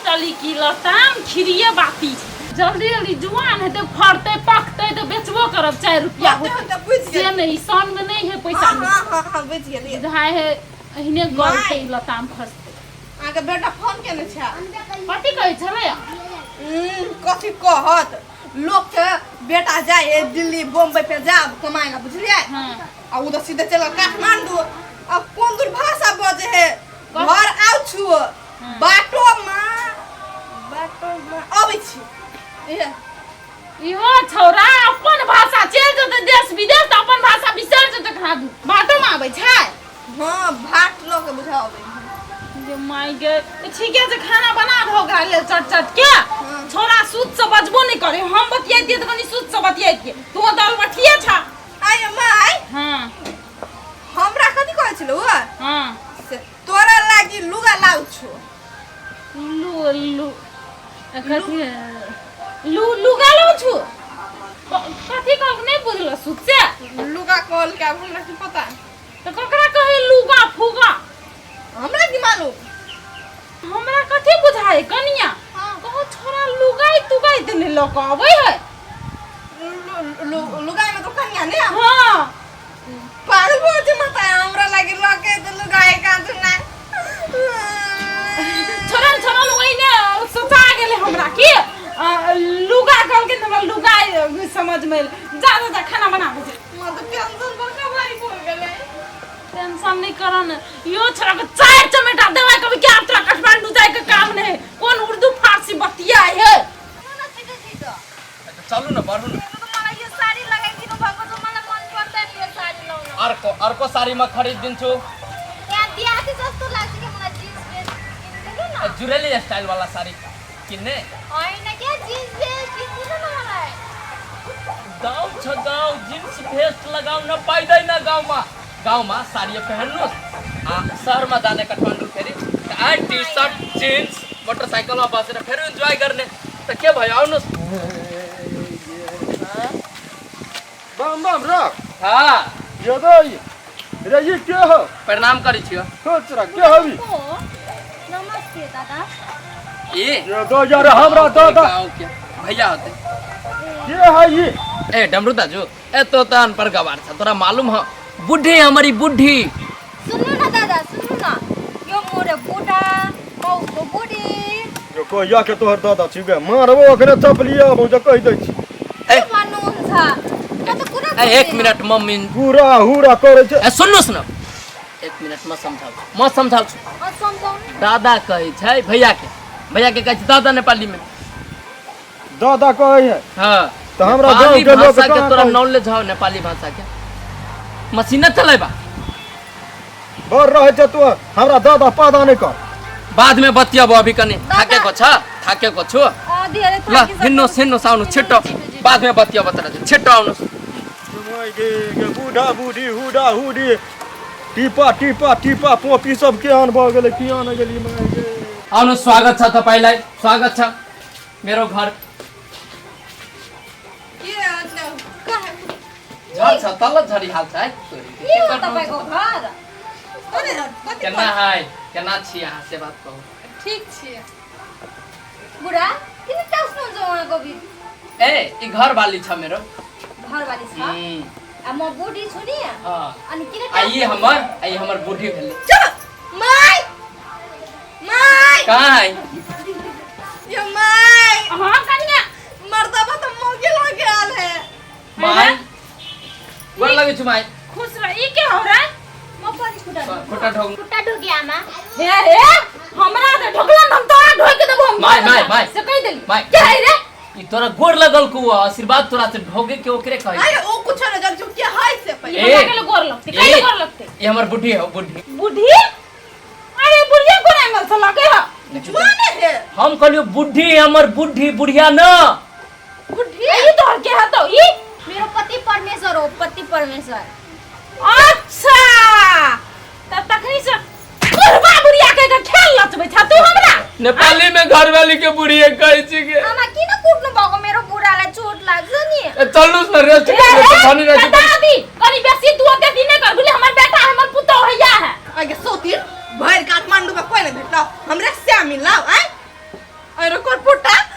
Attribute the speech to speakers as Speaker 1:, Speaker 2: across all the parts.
Speaker 1: टली की लताम खिरिये बाती छै जल्दी जल्दी जुआन हेतै फड़तै पकतै तऽ बेचबो करब 4 रुपया
Speaker 2: होते
Speaker 1: होतै
Speaker 2: होते बुझि
Speaker 1: से
Speaker 2: गेलियै।
Speaker 1: नहि साउन मे नहि है पैसा
Speaker 2: हँ हँ हँ हँ बुझि गेलियै।
Speaker 1: बुझाइ है एहने गलतै लताम खसतै।
Speaker 2: अहाँके बेटा फोन केने छै।
Speaker 1: कथी कहै छलै?
Speaker 2: कथी कहत, लोक के बेटा जाय है दिल्ली बम्बई पे जाब कमाए ला, बुझलियै?
Speaker 1: हाँ।
Speaker 2: आ उ तऽ सीधे चल गेल काठमांडू। अब कोन दूर भाषा बजे है। घर आउ छु बाटो मा बाटो मा अबै छी इहे।
Speaker 1: इहो छौड़ा अपन भाषा चलि जेतै देश विदेश तऽ अपन भाषा बिसरि जेतै। खादू बाटो मे आबै छै।
Speaker 2: हाँ भात लऽ के बुझा अबै
Speaker 1: जे माय गे, ठीके छै, खाना बना दहो ओकरा लेल चट चट के। छौड़ा शुद्ध से बजबो नहि करे, हम बतियाइतियै तऽ कनि शुद्ध से बतियाइतियै, तू दाल बठिए छा।
Speaker 2: I my.
Speaker 1: हाँ।
Speaker 2: हमरा कथी कहै छलौ?
Speaker 1: हाँ।
Speaker 2: से तोरा लागी लुगा लाउ छु।
Speaker 1: लु लु कथी लु लुगा लाउ छु कथी कहलक नहि बुझल शुद्ध से।
Speaker 2: लुगा कहल के आब हमरा की पता।
Speaker 1: तऽ ककरा कहै लुगा फुगा?
Speaker 2: हमरा की मालूम।
Speaker 1: हमरा कथी बुझाए कनिया?
Speaker 2: हाँ।
Speaker 1: कहू छोरा लुगाई तुगाई तऽ नहि लऽ कऽ अबै है।
Speaker 2: लुगाई में तो कनिया ने।
Speaker 1: हाँ।
Speaker 2: पागल भऽ छै माता, हमरा लागी लऽ के तऽ लुगाई कांत ना।
Speaker 1: छोरा छोरा लुगाई ने सोचा गेलै हमरा की लुगा कहलकै, हमरा लुगाई समझ में एलै। जा जा जा, खाना बनाबै छै।
Speaker 2: माँ तऽ टेंशन बड़का भारी पड़ गेलै।
Speaker 1: टेंशन नहीं करो न, यो छोरा के 4 चमेटा देबै कभी क्या तोरा काठमांडू जाए के काम नहीं, कोन उर्दू फारसी बतिया है।
Speaker 3: चलू न, बढ़ू न।
Speaker 4: मलाई यो साडी लगाइदिनु भएको छ, मलाई मन पर्दैन यो साडी लाउन।
Speaker 3: अर्को अर्को साडी म खरिदिन्छु।
Speaker 4: यहाँ बिहाको जस्तो लाग्छ कि मलाई, जिन्स बेल्ट किनिदिनु न।
Speaker 3: जुरेली स्टाइल वाला साडी किन्ने?
Speaker 4: होइन क्या, जिन्स बेल्ट किनिदिनु न मलाई।
Speaker 3: गाउँ छ गाउँ, जिन्स भेस्ट लगाउन पाइँदैन गाउँमा। गाउँमा साडी पहन्नुहोस् आ सहरमा जाने काठमाडौँ फेरि आ टी सर्ट जिन्स मोटरसाइकलमा बसेर फेरि इन्जोय गर्ने त के भयो? आउनुहोस्।
Speaker 5: बम बम रख।
Speaker 3: हाँ।
Speaker 5: ये दो रे, ये के हो?
Speaker 3: प्रणाम करै छियो।
Speaker 5: खुश रख, के हबी?
Speaker 4: नमस्ते दादा।
Speaker 3: ए
Speaker 5: ये दो यार हमरा दादा
Speaker 3: गाउँ के भैया होते।
Speaker 5: के है ये?
Speaker 3: ए डमरू दाजू, ए तो त अनपढ़ गवार छ, तोरा मालूम हो? बुढ़ी हमारी बुढ़ी।
Speaker 4: सुन्नु न दादा, सुन्नु न, यो मोरो बुढा, म उसको बुढी।
Speaker 5: यो कहिया के तोहर दादा छिगे? मारबो ओकरे चपलिया आबो जे कहि दै छी।
Speaker 3: ए
Speaker 4: के भन्नुहुन्छ? म त कुरा
Speaker 3: ए एक
Speaker 4: बुझ्दिनँ।
Speaker 3: मिनट मम्मी
Speaker 5: हुरा हुरा करै छै।
Speaker 3: ए सुन्नुहोस् न, एक मिनट, म सम्झाउँछु, म सम्झाउँछु।
Speaker 4: अँ, सम्झाउनु न।
Speaker 3: दादा कहै छै भैया के, भैया के कहै छै दादा नेपाली में।
Speaker 5: दादा कहै है?
Speaker 3: हाँ।
Speaker 5: तऽ हमरा
Speaker 3: नेपाली
Speaker 5: गाँव के लोक
Speaker 3: भाषा के
Speaker 5: कहाँ
Speaker 3: तोरा
Speaker 5: कहै?
Speaker 3: नॉलेज हौ नेपाली भाषा के? मशीन चलेबा
Speaker 5: बर रहै छै तू हमरा दादा पादा नहि कर।
Speaker 3: बाद में बतियाबो, अभी कनि थाकेको छ, थाकेको छु।
Speaker 4: अँ, धेरै
Speaker 3: ल
Speaker 4: थाकिसक्यो।
Speaker 3: हिँड्नुहोस् हिँड्नुहोस्, आउनुहोस् छिटो, बाद में बतियाबो तोरा चाहिँ, छिटो आउनुहोस्।
Speaker 5: गे गे बूढ़ा बूढ़ी हुडा हुडी टिपा टिपा टिपा पोपी सब केहन भऽ गेलै, किया नहि गेली माय गे।
Speaker 3: आउनुहोस्, स्वागत छ तपाईँलाई, स्वागत छ मेरो घर।
Speaker 2: के कहाँ
Speaker 3: झर्छ तल झरिहाल्छ है तोरी।
Speaker 4: के हो तपाईँको घर?
Speaker 2: कति कति
Speaker 3: केना है, केना छी अहाँ से बात कहू।
Speaker 2: ठीक छियै।
Speaker 4: बुढा किन टाँस्नुहुन्छ उहाँको बिच?
Speaker 3: ए ई घर वाली छ मेरो।
Speaker 4: घरवाली छ? आ म बुढी छु नि।
Speaker 3: हाँ।
Speaker 4: अनि किन
Speaker 3: आ ई
Speaker 4: टाँस्नुहुन्छ?
Speaker 3: हमर आ ई हमर बूढ़ी भेलै।
Speaker 2: चल my my.
Speaker 3: कहाँ है?
Speaker 2: यो my.
Speaker 1: हाँ कनिया।
Speaker 2: मर्दबा त मौके लगे आल है।
Speaker 3: माय गोर लगै छु my.
Speaker 1: खुश रह। ई के हो रे?
Speaker 4: म पनि खुट्टा ढोक्छु।
Speaker 3: खुट्टा ढोग्नु।
Speaker 4: खुट्टा ढोकी आमा।
Speaker 1: हे हे, हमरा त ढोकलन, हम तोरा ढोक देबो हम।
Speaker 3: My, my, my.
Speaker 1: से कहि देली।
Speaker 3: My.
Speaker 1: के है रे?
Speaker 3: ई तोरा गोर लगल को आशीर्वाद तोरा से ढोगे के ओकरे कहै।
Speaker 2: अरे ओ कुछ न जान के है से
Speaker 1: ई
Speaker 2: पहिले।
Speaker 3: ए।
Speaker 1: हमरा के गोर लगते? कैले गोर लगते?
Speaker 3: ई हमर बुढ़ी है, बुढ़ी।
Speaker 1: बुढ़ी? अरे बुढ़िया कोन एंगल से लगे है?
Speaker 2: जुआने है।
Speaker 3: हम कहलियो बुढ़ी हमर बुढ़ी, बुढ़िया न।
Speaker 1: बुढ़ी ई तोहर के है तो ई?
Speaker 4: मेरो पति परमेश्वर हो, पति परमेश्वर।
Speaker 1: अच्छा त तखनी से बुढ़बा बुढ़िया के के खेल लचबै छ तू हमरा?
Speaker 3: नेपाली में घरवाली के बुढ़िए कहै छी के।
Speaker 4: आमा किन कुट्नु भएको मेरो बुढालाई? चोट लाग्छ नि।
Speaker 3: ए चल्नुस् न, रेस्ट
Speaker 1: ए,
Speaker 3: गर्नु
Speaker 1: ए,
Speaker 3: भनिरहेको छु।
Speaker 1: दादी कनि बेसी तू ओते दिन नहि कर, बुझली? हमर बेटा हमर पुतोह हैया है।
Speaker 2: आगे सोतिर भरि काठमांडू में कोई नहीं भेटलो, हमरा श्याम मिललो आय।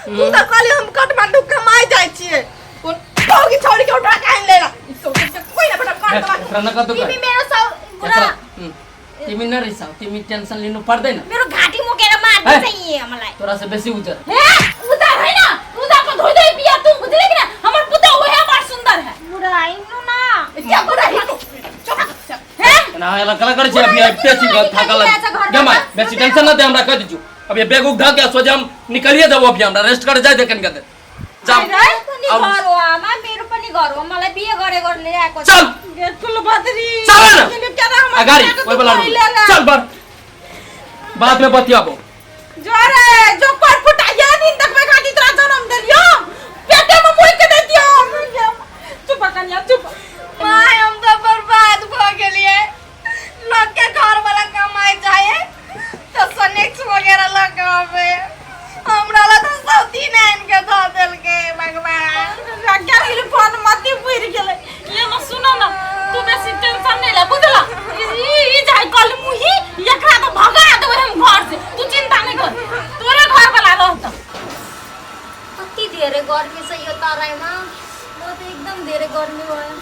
Speaker 2: तू तऽ कहली हम काठमांडू कमाइ जाइ छियै, कोन ठोकी छोड़ी के उठा के आनि लेला। ई सब के कोइ ना बेटा काट दबा।
Speaker 3: एकरा न कतौ
Speaker 4: तिमी मेरो सौ बुढा
Speaker 3: एकरा तिमी नरिसाऊ, तिमी टेंशन लिनु पर्दैन।
Speaker 4: मेरो घाँटी मोकेर मार्दैछ यी मलाई।
Speaker 3: तोरा से बेसी उजर।
Speaker 1: हे उधर है ना, उधर को धोई धोई पिया तू, बुझले कि ना? हमर पुतौ ओहे बड़ सुंदर है।
Speaker 4: बुढा हिँड्नु न।
Speaker 2: क्या बुढा हिँड्नु? चुप, चुप।
Speaker 1: हे
Speaker 3: ना एला कला करै छै अभी आबिते छी घर थाकल
Speaker 4: घरमा
Speaker 3: गे my, बेसी टेंशन न दे हमरा, कह दिछु अब ये बैग उग धऽ के सोझे हम निकलिए जाबो, अभी हमरा रेस्ट करे जाय दे कनिका देर। जा
Speaker 4: मेरो पनि
Speaker 3: आउनु।
Speaker 4: घर हो आमा, मेरो पनि घर हो, मलाई बिहे गरेको ल्याएको छ।
Speaker 3: चल
Speaker 1: गे कुलभद्री
Speaker 3: चल न।
Speaker 1: के केना हमर
Speaker 3: अगाडि
Speaker 1: बेटा के
Speaker 3: ओइ वाला
Speaker 1: तू
Speaker 3: रूम।
Speaker 1: लेला।
Speaker 3: चल बर बाद में बतियाबो।
Speaker 1: जोरे जो पर फुटा ये दिन तक मैं खाती तोरा जन्म देलियो, पेटे में मुई के देतियो। चुप कन्या चुप।
Speaker 2: My हम तऽ बर्बाद भऽ गेलियै। लोग के घर वाला कमाइ जाइ है तऽ स्नैक्स वगैरह लऽ के अबै, हमरा लग तऽ सब तीन आनि के धऽ देलकै भगवान।
Speaker 1: क्या गेल फोन मती पुर गेलै। ये न सुनो न, तू बेसी टेंशन नहीं ले बुझला। ई ई जाय कल मुही एकरा तो भगा देबै हम घर से, तू चिंता नहीं कर, तोरे घर वाला रहत।
Speaker 4: कति धेरै गर्मी छ यो तराईमा, म त एकदम धेरै गर्मी भयो।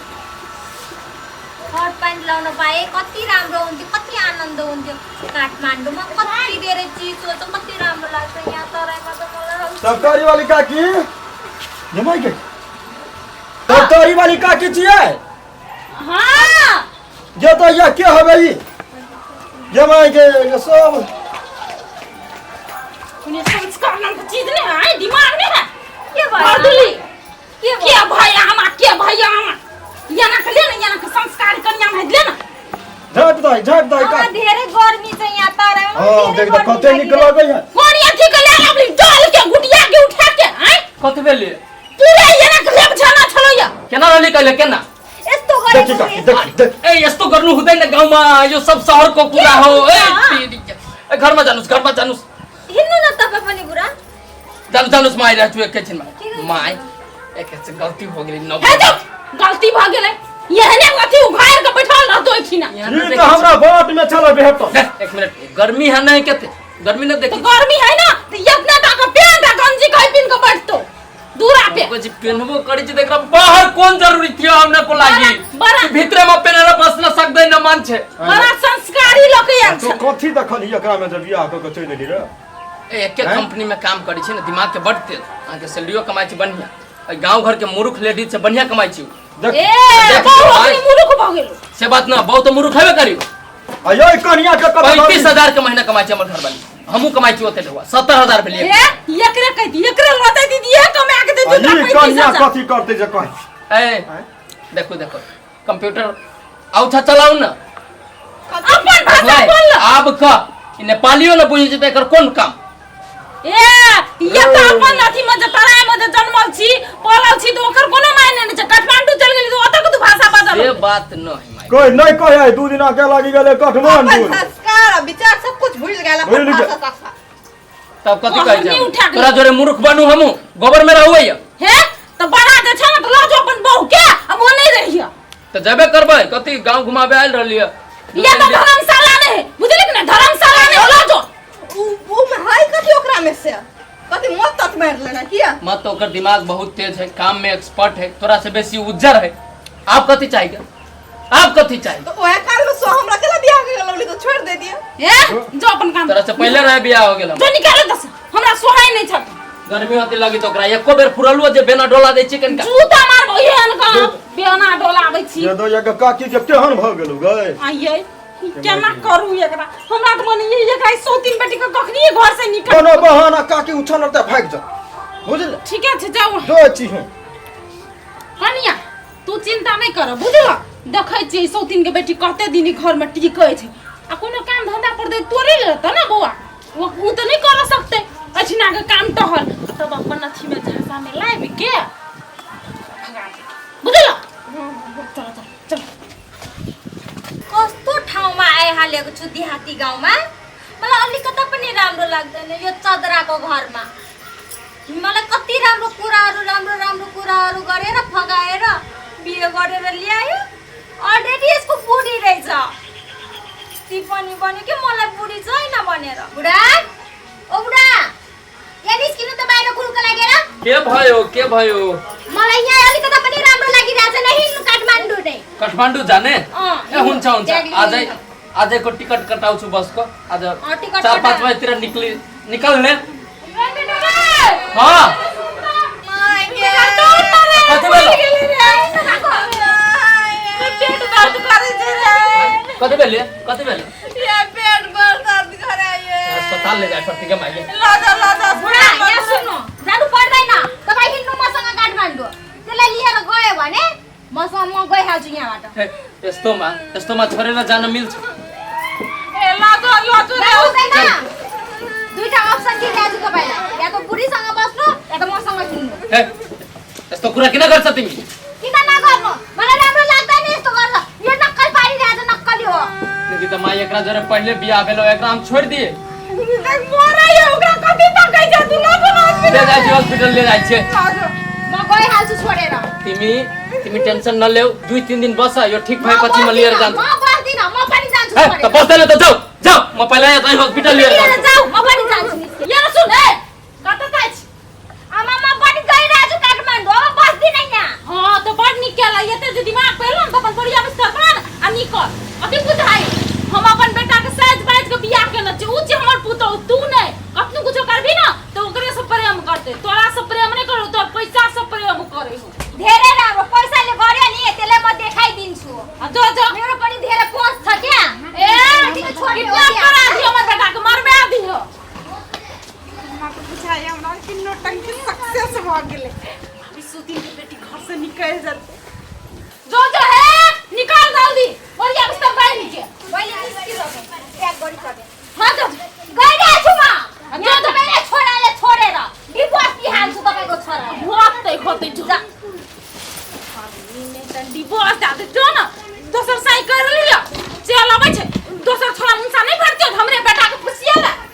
Speaker 4: हट प्यान्ट लाउन पाए कति राम्रो हुन्थ्यो, कति आनन्द हुन्थ्यो। काठमाडौँमा कति धेरै चिसो छ, कति राम्रो लाग्छ। यहाँ तराईमा त मलाई
Speaker 5: तरकारी वाली काकी जमाई के तरकारी वाली काकी छियै?
Speaker 1: हां
Speaker 5: जे तो यह के हवे ई जमाई के सब
Speaker 1: उन्हें संस्कार नाम के चीज नहीं है, दिमाग नहीं है।
Speaker 4: के भयो?
Speaker 1: बदली
Speaker 4: के
Speaker 1: के भैया हमा, के भैया हमा याना के ले ना, याना के संस्कार कन्या में ले ना।
Speaker 5: झाट दाई झाट दाई
Speaker 4: आमा
Speaker 5: का
Speaker 4: धेरै गर्मी छ यहाँ तराईमा।
Speaker 5: हां
Speaker 4: धेरै
Speaker 5: देख त
Speaker 4: गर्मी
Speaker 5: कते निक
Speaker 4: लागिरहेको
Speaker 5: लगै है।
Speaker 1: कोन अथी के ले आबली डाल के गुटिया के उठा के हैं
Speaker 3: कथि भेलै?
Speaker 1: पूरे याना के लेब छना छलो या
Speaker 3: केना रहली कहिले केना?
Speaker 4: यस्तो
Speaker 5: देखी
Speaker 4: गरेको
Speaker 5: काकी देखी देख।
Speaker 3: ए यस्तो गर्नु हुँदैन गाउँमा, यो सब सहरको कुरा हो। ए ए, घरमा जानुस्, घरमा जानुस्।
Speaker 4: हिँड्नु न तपाईँ पनि बुढा।
Speaker 3: जानु जानुस्, म आइरहेको छु एकैछिनमा। My एकैछिन गल्ती हो गेलै न।
Speaker 1: हे चुप, गलती भ गेलै। एहने अथी उघार के बैठल रहतो एखिना।
Speaker 3: यहाँ न
Speaker 5: ई
Speaker 3: देखै
Speaker 5: त हमरा बाट में छल भेटल।
Speaker 3: छी। एक मिनट, गर्मी है नहीं केते गर्मी न
Speaker 1: तो
Speaker 3: देखी।
Speaker 1: गर्मी है ना तो इतना टा के पेंट आ गंजी कहीं पिन के बैठतो दूरा पे।
Speaker 3: को जी पेनबो करै छी देखरा बाहर कोन जरूरी थियो हमरा को लागि?
Speaker 1: बड़ा
Speaker 3: भित्रे में पेनेर बस्न सक्दैन मान्छे।
Speaker 1: बड़ा संस्कारी लोक आयल
Speaker 5: तू
Speaker 1: छ।
Speaker 5: कथी देखली एकरा में जब बियाह क के चलि एली रे?
Speaker 3: ए एके
Speaker 5: हैं?
Speaker 3: कंपनी में काम करै छी ने, दिमाग के बड तेज, अहाँके सैलरियो कमाइ छी बढ़िया, गांव घर के मूर्ख लेडीज से बढ़िया कमाइ छी।
Speaker 5: देख
Speaker 1: ए
Speaker 3: देख,
Speaker 1: बहु
Speaker 3: भाई।
Speaker 1: अपनी मुरुख भ गेलो।
Speaker 3: से बात न, बहुत मूर्ख हेबे करियो।
Speaker 5: आ यै कनिया के कत
Speaker 3: 35,000 के महीना कमाइ छी हमर घरवाली, हमहूँ कमाइ छी ओते ढौआ 70,000 भेलियै।
Speaker 1: ए एकरे कहती एकरे लतै दीदी ए कमा के दे
Speaker 5: आ
Speaker 1: तू
Speaker 5: ई कनिया कथी करतै जे कहि?
Speaker 3: ए देखो देखो कंप्यूटर आउ छा चलाउ न
Speaker 1: अपन भाषा बोल न।
Speaker 3: आब क ई नेपालियो न बुझै छै त एकर कोन काम?
Speaker 1: ए ये त अपन अथी में जे तराई में जे जन्मल छी पलल छी त ओकर कोनो मायने नै छै। काठमांडू चल गेली त ओतऽ के तू भाषा बदल।
Speaker 3: से बात न है माय।
Speaker 5: कोई नहीं कहे दू दिना के लागि गेलै काठमांडू।
Speaker 2: अपन संस्कार आ विचार सब कुछ भूल गेल, अपन
Speaker 5: भूलि गेल।
Speaker 2: भाषा ताषा।
Speaker 3: तब कथी
Speaker 1: ओ,
Speaker 3: कहै
Speaker 1: हमनी
Speaker 3: छै?
Speaker 1: उठा के
Speaker 3: तोरा जोरे मूर्ख बनू हमहूँ गोबर में रहबै।
Speaker 1: हे त बड़ा जे छै न त लऽ जो अपन बहू के, अब ओ नहीं रहिय।
Speaker 3: त जेबे करबै कथी गांव घुमाबे आयल रहलियै।
Speaker 1: ये त धर्मशाला नहीं है, बुझली कि ना? धर्मशाला नहीं लऽ जो।
Speaker 2: उ में है कथी ओकरा में से कथी मत तत मारि लेना किया?
Speaker 3: मत तो ओकर दिमाग बहुत तेज है, काम में एक्सपर्ट है, तोरा से बेसी उज्जर है। आप कथी चाहिए? आप कथी चाहिए?
Speaker 2: तो ओहे काल में सो हमरा केला बियाह के गेलौली तो छोड़ दे दिया।
Speaker 1: हे जो अपन काम
Speaker 3: तोरा से पहले रहे बियाह हो गेल।
Speaker 1: जो निकाल दस, हमरा सोहाय नहीं छ।
Speaker 3: गर्मी होते लगी तो ओकरा एको बेर फुरलुओ जे बेना डोला दै छी कनिका।
Speaker 1: जूता मारबो एहन का बेना डोलाबै छी।
Speaker 5: ये दो ये काकी के केहन भ गेलौ गै?
Speaker 1: आइयै केना करू एकरा, हमरा त मन ये एकरा सौतीन बेटी के कखनी घर से निकाल।
Speaker 5: कोनो बहाना काकी उछल त भागि जा बुझल?
Speaker 1: ठीके छै जाउ।
Speaker 5: जो छी हम।
Speaker 1: कनिया तू चिंता नहीं कर बुझल? देखै छियै सौतीन के बेटी कते दिन घर में टिकै छै आ कोनो काम धंधा पर दे तोरे रहत ना बौआ, वो त नहीं कर सकते अछिना के काम टहल तब अपन अथी में झांसा में लाबि के भगा दे बुझल? चल चल चल।
Speaker 4: कस्तो ठाउँमा आइहालेको छु देहाती गाउँमा, मलाई अलिकता पनि राम्रो लाग्दैन यो चदराको घरमा। मलाई कति राम्रो कुराहरू राम्रो राम्रो कुराहरू गरेर फगाएर बिहे गरेर ल्यायो, अलरेडी यसको बुढी रहेछ। ती पनि भन्यो कि मलाई बुढी छैन भनेर। बुढा ओ बुढा, यहाँ निस्किनु त बाहिर कुरोको लागि
Speaker 3: के भयो के भयो?
Speaker 4: मलाई यहाँ अलिकता पनि राम्रो लागिरहेको छैन, हिँड्नु काठमाडौँ नै।
Speaker 3: काठमाडौँ जाने?
Speaker 4: अँ,
Speaker 3: ए हुन्छ हुन्छ,
Speaker 4: ब्याग लिनु
Speaker 3: आजै
Speaker 4: हिँड्नु।
Speaker 3: आजैको टिकट कटाउँछु बसको। आज
Speaker 4: अँ, टिकट
Speaker 3: 4-5
Speaker 4: कटा।
Speaker 3: बजीतिर निकाल्ने। हँ। कति बेला?
Speaker 2: पेट दर्द करै छै रे।
Speaker 3: कति बेला? कति बेला?
Speaker 2: ये पेट बड़ दर्द कराइए।
Speaker 3: अस्पताल ले जाए पर्ति के माइए।
Speaker 2: ल जा ल जा।
Speaker 4: बुढा, यहाँ सुन्नु, जानु पर्दैन, तपाईँ हिँड्नु मसँग काठमाडौँ। त्यसलाई लिएर गयो भने मसँग म गइहाल्छु यहाँबाट।
Speaker 3: हे, यस्तोमा यस्तोमा छोडेर जान मिल्छ?
Speaker 1: ए ल जा ल जा रे।
Speaker 4: जानु हुँदैन। दुईटा अप्सन दिइरहेको छु तपाईँलाई, या त बुढीसँग बस्नु या त मसँग हिँड्नु।
Speaker 3: हे, यस्तो कुरा किन गर्छ तिमी?
Speaker 4: किन नगर्नु, मलाई राम्रो लाग्दैन यस्तो गर्छ। यो नक्कल पारिरहेको छ, नक्कली हो।
Speaker 3: देखि त माई, एकरा जरे पहिले बियाह भेलो, एकरा हम छोड़ दिए।
Speaker 1: मरै ओकरा कति तकै छ, तू न बना
Speaker 3: ले जाइ छी हॉस्पिटल, ले जाइ छी।
Speaker 4: म गइहाल्छु छोडेर।
Speaker 3: तिमी तिमी टेन्सन नलेऊ, 2-3 दिन बस, यो ठीक भएपछि म लिएर जान्छु।
Speaker 4: म बस्दिनँ, म पनि जान्छु
Speaker 3: ए, त
Speaker 4: छोडेर।
Speaker 3: बस्दैन त जाऊ जाऊ, म पहिला यहाँ चाहिँ हॉस्पिटल लिएर
Speaker 4: लिएर
Speaker 3: जान्छु।
Speaker 4: जाऊ, म पनि जान्छु।
Speaker 1: यहाँ सुन, ए कता जाइ छी?
Speaker 4: आमा, म पनि गइरहेको छु काठमाडौँ, अब बस्दिनँ यहाँ।
Speaker 1: हाँ त बड निक केला, एते जे दिमाग पेलो न त अपन बढ़िया बिस्तर बना न आ निकल। अति बुझाइ हम अपन बेटा के साज बाज के बियाह केने छी, उ छी हमर पुतहु, तू नै कतनो कुछो करबी न त ओकरे से प्रेम करते, तोरा से प्रेम नै करू, तोर पैसा से प्रेम करे हो।
Speaker 4: धेरै राम्रो पैसाले गर्यो नि, त्यसलाई म देखाइदिन्छु।
Speaker 1: आ जो जो
Speaker 4: मेरो पनि धेरै पहुँच छ क्या।
Speaker 1: ए
Speaker 4: तिमी छोड्ने हो
Speaker 1: किडनैप
Speaker 4: त्यहाँ।
Speaker 1: करा दियो हमर बेटा के, मरबा दियो।
Speaker 2: हमरा तऽ बुझाइए हमरा कि नौटंकी सक्सेस भऽ गेलै। अभी सुतिन के बेटी घर से निकलि जेतै।
Speaker 1: जो जो हे निकाल जल्दी, बढ़िया बिस्तर बांध के।
Speaker 4: मैले निस्किसकेँ, प्याक गरिसकेँ।
Speaker 1: हाँ जो
Speaker 4: गइरहेको छु म।
Speaker 1: जो
Speaker 4: यहाँ
Speaker 1: जो।
Speaker 4: तपाईँले छोराले छोडेर डिभोर्स दिइहाल्छु तपाईँको छोरालाई।
Speaker 1: होतै होतै जो
Speaker 4: जा।
Speaker 1: डिभोर्स जाँदै जो न।